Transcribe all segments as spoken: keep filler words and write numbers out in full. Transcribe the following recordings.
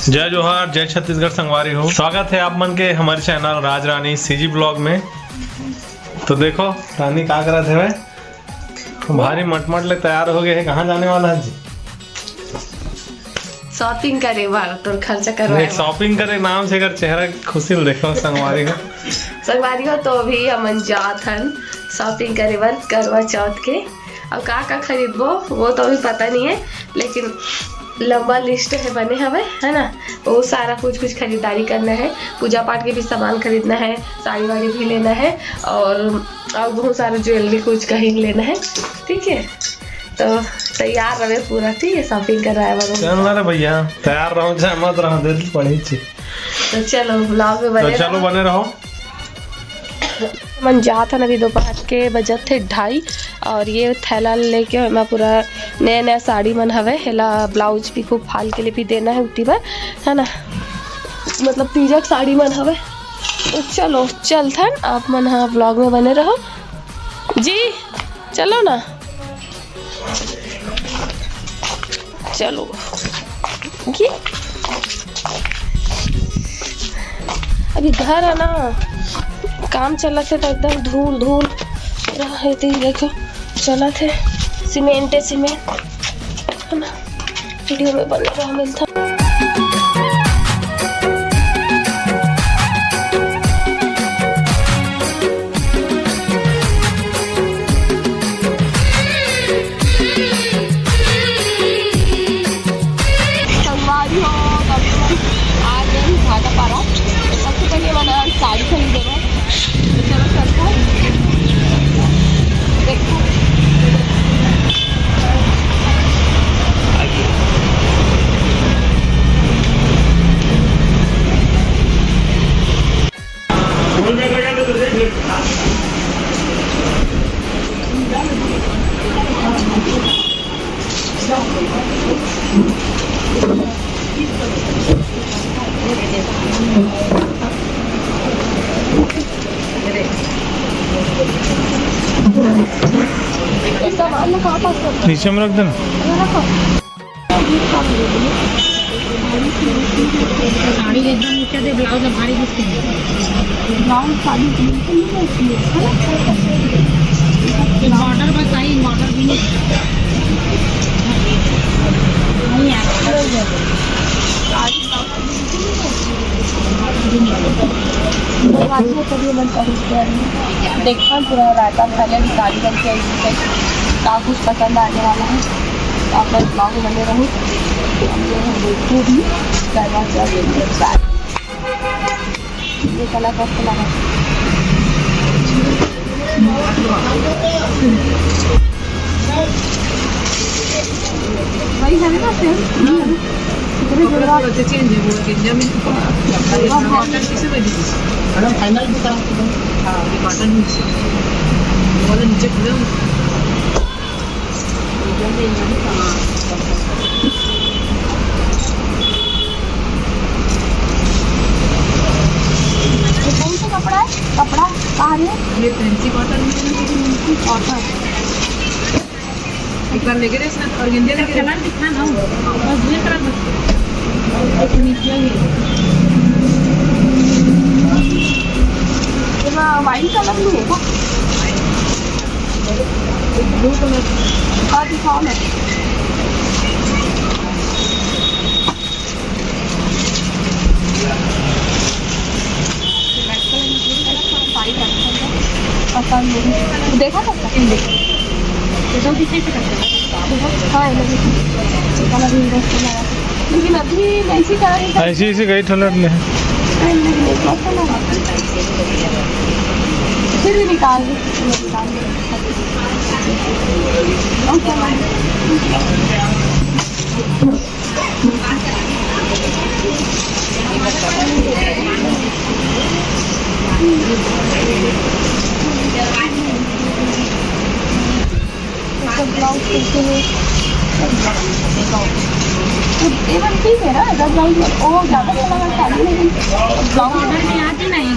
जय जोहार, जय छत्तीसगढ़ संगवारी हो। स्वागत है आप मन के हमारे चैनल राज रानी सीजी ब्लॉग में। तो देखो रानी का करत हवे, भारी मटमट ले तैयार हो गए है। कहाँ जाने वाला है जी? शॉपिंग करे बर, तोर खर्चा करवाए देख, बर। शॉपिंग करे नाम से अगर चेहरा खुशी ल देखो संगवारी हो। संगवारी हो, तो अभी हमन जात हन शॉपिंग करे बर करवा चौथ के। अब का का खरीदबो वो तो अभी पता नहीं है, लेकिन लंबा लिस्ट है बने हवे, है ना? वो सारा कुछ कुछ खरीदारी करना है, पूजा पाठ के भी सामान खरीदना है, साड़ी वाड़ी भी लेना है और, और बहुत सारा ज्वेलरी कुछ कहीं लेना है, ठीक है? तो तैयार रहे पूरा, ठीक है, शॉपिंग कराए वाला। चल ना रे भैया, तैयार रहो चाहे मत रहो, दिल पड़ी छी। तो चलो ब्लॉग में बने तो चलो रहो। बने रहो। मन जात हन अभी दोपहर के बजत थे ढाई, और ये थैला लेके मैं पूरा नया नया साड़ी मन हवे, हेला ब्लाउज भी खूब फाल के लिए भी देना है उती बार, है ना, मतलब तीजक साड़ी मन हवे। तो चलो चलथन, आप मन हा ब्लॉग में बने रहो जी, चलो ना। चलो ये अभी घर है ना, काम चलत है तो एकदम धूल धूल रहा है। तो ये देखो चलत है सीमेंट है, सीमेंट है ना। वीडियो में बने रहो, मिलता। संगवारी हो, तभी हम आ गए हैं भाटापारा। सबसे पहले मैंने साड़ी खरीदे हैं। तो चलो चलते हैं। देखो। नीचे में रख देना। साड़ी एकदम नीचे दे, ब्लाउज भारी दिखते हैं। ब्लाउज साड़ी बिल्कुल नहीं रहती है, है ना? ये बॉर्डर बस आई, बॉर्डर भी नहीं। नहीं आया। साड़ी ब्लाउज बिल्कुल नहीं रहती है। आज वो कभी मन कर देखा पूरा रायता खाली अभी काली बन के आई है। का कुछ पसंद आने वाला है तो आप बस ब्लॉग में बने रहो। हम लोग हम देखते भी करवा चौथ के बाद। ये कला कौन कला है? वही है ना सेम? कपड़ा थोड़ा सा चेंज है, वो चेंज है। मैंने कॉटन किसे दे दी? मैडम, फाइनल भी था। हाँ, ये कॉटन ही है। वो वाला नीचे खुले हुए। हाँ। ये कौन सा कपड़ा है? कपड़ा कहाँ है? ये फैंसी कॉटन में है, लेकिन कॉटन। एक बार लेके देख ना, और गेंदे लेके देख। कलर दिखा ना, बस ये कलर बस। ये वाइन कलर में है क्या? Blue colour. हाँ, दिखाओ ना। पसंद नहीं। देखा था क्या? हाँ, ये लगी। चिकन अभी इंटरेस्ट लगा। लेकिन अभी ऐसी कलर ऐसी, ऐसी कई ठो लड़ ले। नहीं, नहीं, नहीं, मस्त लगा। फिर भी निकाल दे, निकाल दे। ओके, मैम। ब्लाउज सिलते हुए। ये वाला ठीक है ना, अगर ब्लाउज में, वो ज़्यादा चला है साड़ी, लेकिन ब्लाउज ऑर्डर में आती नहीं।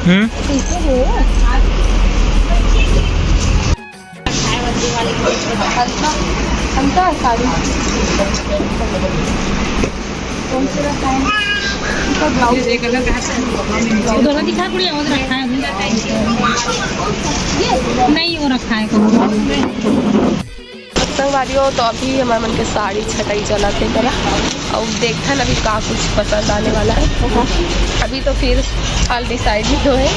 हम्म। उधर दिखा, कुड़िया उधर रखा है, नहीं, वो रखा है। संगवारी हो, तो अभी हमर मन के साड़ी छटाई चलत हे करा। अउ देखथन अभी का कुछ पसंद आने वाला है। अभी तो फिर हाल decide नहीं होए।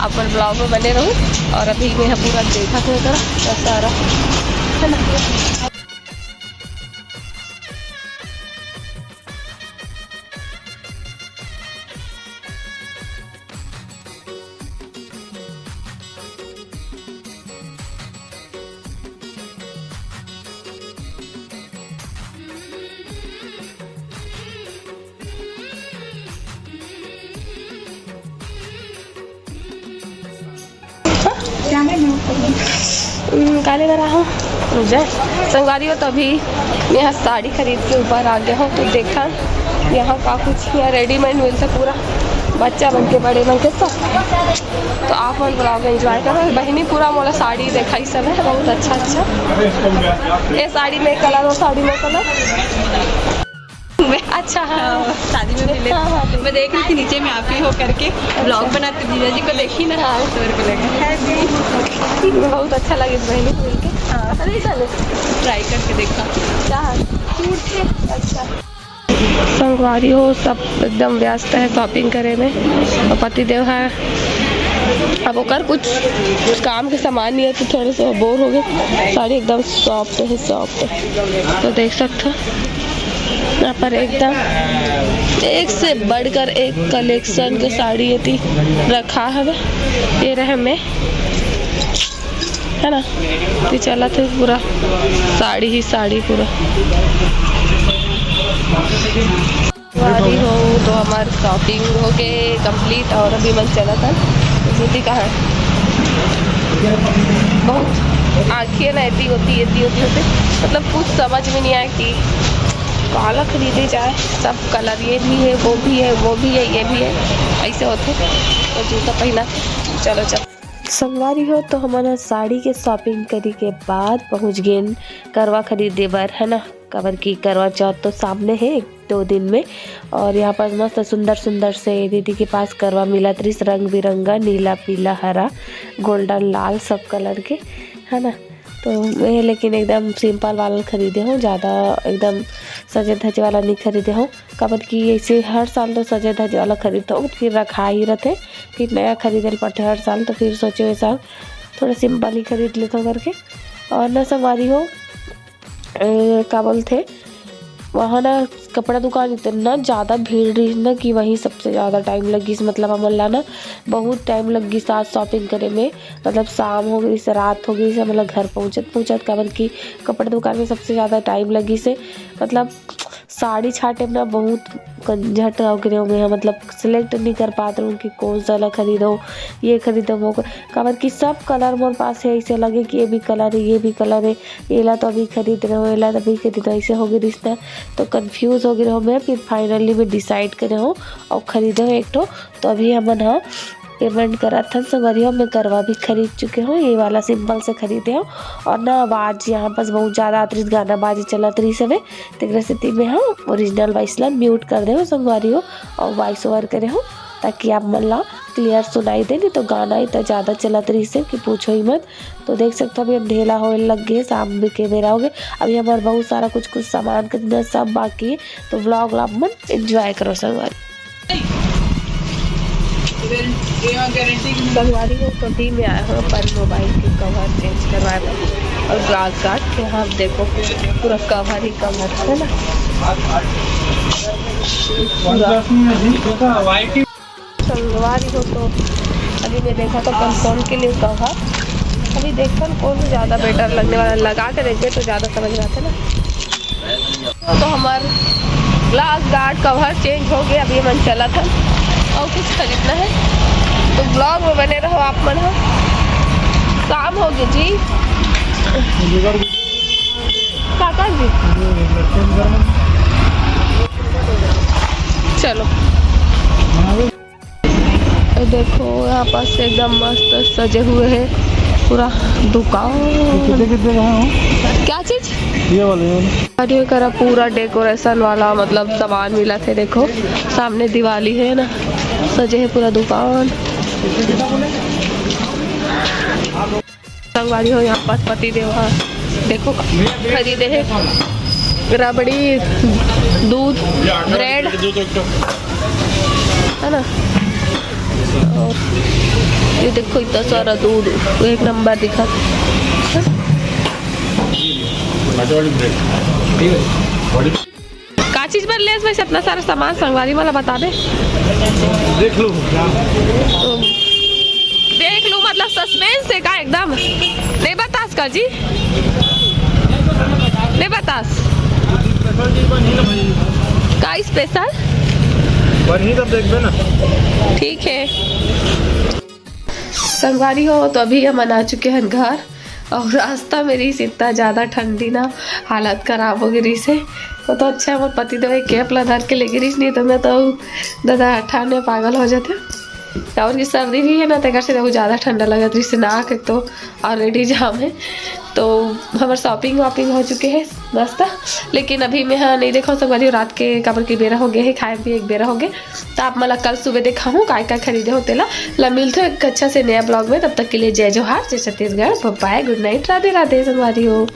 अपन vlog में बने रहू। और अभी मैं पूरा देखत हूँ करा, सारा, है ना। हम्म, काले बर आहूँ। रुक जाए। संगवारी हो, तो अभी मैं यहाँ साड़ी खरीद के ऊपर आ गया हूँ। तो देखा यहाँ का कुछ यहाँ readymade मिलता पूरा, बच्चा मन के, बड़े मन के सब। तो आप मन vlog enjoy करो। बहिनी पूरा मोला साड़ी दिखाई सब है, बहुत अच्छा अच्छा। ये साड़ी में colour, वो साड़ी में colour। अच्छा, हाँ। हाँ, शादी में मिले। हाँ, हाँ, मैं देख रही थी नीचे में आप ही हो करके, vlog बनाते जीजा जी को देखी ना, हाँ। तो मेरे को लगा, है भी। बहुत अच्छा लगे बहनी को मिलके। हाँ। अरे, चलो। Try करके देखा। क्या है? Cute है। अच्छा। संगवारी हो, सब एकदम व्यस्त है shopping करे में। और पतिदेव है, अब ओकर कुछ काम के सामान नहीं है, तो थोड़े से bore हो गए। साड़ी एकदम soft है, soft। तो देख सकते हो यहाँ पर एकदम एक से बढ़कर एक collection के साड़ी एती रखा हवे। ये रहे में, है ना, ये चलत है पूरा साड़ी ही साड़ी पूरा। संगवारी हो, तो हमार shopping हो गए complete और अभी मन चला था। तो दीदी कहाँ है? बहुत आँखियाँ ना एती होती, एती होती होती, मतलब कुछ समझ में नहीं आया कि काला खरीदे जाए। सब colour, ये भी है, वो भी है, वो भी है, ये भी है, ऐसे होते। तो जूता पहना, चलो चल। संगवारी हो, तो हमन ह साड़ी के shopping करी के बाद पहुँच गेन करवा खरीदे बर, है ना, काबर कि करवा चौथ तो सामने है एक दो दिन में। और यहाँ पर मस्त सुंदर सुंदर से दीदी के पास करवा मिलत रहिस, रंग बिरंगा, नीला, पीला, हरा, golden, लाल, सब colour के, है ना। तो मैं लेकिन एकदम simple वाला खरीदे हूँ, ज़्यादा एकदम सजे धजे वाला नहीं खरीदे हूँ, काबर कि ऐसे हर साल तो सजे धजे वाला खरीदते हो, फिर रखा ही रहते, फिर नया खरीदे ल पड़ते हर साल। तो फिर सोचे, वैसा थोड़ा simple ही खरीद लेते हो करके। और ना संगवारी हो, ए, का बोलते, वहाँ ना कपड़ा दुकान इतना ज़्यादा भीड़ रही ना कि वहीं सबसे ज़्यादा time लग गई। मतलब हमन ला ना बहुत time लग गई आज shopping करे में। मतलब शाम हो गई से, रात हो गई से, मतलब घर पहुँचत पहुँचत, काबर कि कपड़ा दुकान में सबसे ज़्यादा time लगी से। मतलब साड़ी छाटे में ना बहुत कंझट हो गए हूँ मैं, मतलब select नहीं कर पात रहूँ कि कौन सा वाला खरीदो, ये खरीदो, वो खरीदो। काबर कि सब colour मोर पास है, ऐसे लगे कि ये भी colour है, ये भी colour है, एला तो अभी खरीद रहे हो, एला तो अभी खरीद रहे हो, ऐसे हो गए रिश्ता। तो confuse हो गए रहो मैं। फिर finally मैं decide करे हूँ और खरीदे हूँ एक ठो। तो अभी हमन ह पेमेंट करत हन संगवारी हो, मैं करवा भी खरीद चुके हूँ, ये वाला सिंपल से खरीदे हूँ। और ना आवाज यहाँ पास बहुत ज्यादा आत रहिस, गाना बाजे चलत रहिस हवे, तेकरे सेती मैं ह ओरिजिनल वॉइस ला म्यूट कर दे हूँ संगवारी हो, और वॉइस ओवर करे हूँ, ताकि आप मन ला क्लियर सुनाई दे, नहीं तो गाना इतना ज्यादा चलत रहिस हे कि पूछो ही मत। तो देख सकते हो अभी अंधेला होए लग गए, शाम के बेरा हो गए। अभी हमारे बहुत सारा कुछ कुछ सामान खरीदना सब बाकी है, तो व्लॉग ला आप मन एंजॉय करो संगवारी। संगवारी हो, तो अभी मैं आया हूँ अपन मोबाइल के कवर चेंज करवाए बर और ग्लास गार्ड। तो यहाँ आप देखो, पूरा कवर ही कवर है ना। पूरा संगवारी हो, तो अभी मैं देखा तो अपन फोन के लिए कवर, अभी देखन कौन सा ज्यादा बेटर लगने वाला, लगा के देखबे तो ज्यादा समझ में आथे ना। तो हमार ग्लास गार्ड कवर चेंज हो गए, अभी मन चलत हन और कुछ खरीदना है, तो ब्लॉग में बने रहो आप मन ह। काम हो गए जी, काका जी। चलो। ये देखो, यहाँ पास एकदम मस्त सजे हुए हैं पूरा दुकान। कितने, कितने का है वो? क्या चीज? ये वाले, ये वाले। और ये करा पूरा डेकोरेशन वाला, मतलब, सामान मिला थे। देखो, सामने दिवाली है ना, सजे है पूरा दुकान। संगवारी हो, यहाँ पास पति देव ह, देखो, खरीदे हे रबड़ी, दूध, ब्रेड, है ना। और ये देखो, इतना सारा दूध, एक नंबर दिखा। का चीज बर लेस वैसे इतना सारा सामान, संगवारी वाला बता दे। देख लो। तो देख लो, मतलब, सस्पेंस है का एकदम? नहीं बतास का जी, नहीं बतास। का स्पेशल? वही सब देखबे ना। ठीक है। संगवारी हो, तो अभी हमन आ चुके हैं घर और रास्ता में रहिस इतना ज्यादा ठंडी ना, हालत खराब हो गई रहिस हे। वो तो अच्छा है, मोर पति देव एक कैप ला धर के लेगे रहिस, नहीं तो मैं तो दादा ठंड में पागल हो जाते। और की सर्दी भी है ना, तेकर से बहुत ज्यादा ठंडा लगत रहिस, नाक एक तो ऑलरेडी जाम है। तो हमार शॉपिंग वॉपिंग हो चुके है मस्त, लेकिन अभी मैं हाँ नहीं देखा संगवारी रात के, काबर की बेरा हो गए है, खाए भी एक बेरा हो गए। तो आप मला कल सुबह देखा हूँ काय काय खरीदे हो तेला। ला मिलते एक अच्छा से नया ब्लॉग में, तब तक के लिए जय जोहार, जय छत्तीसगढ़, बाय, गुड नाइट, राधे राधे संगवारी हो।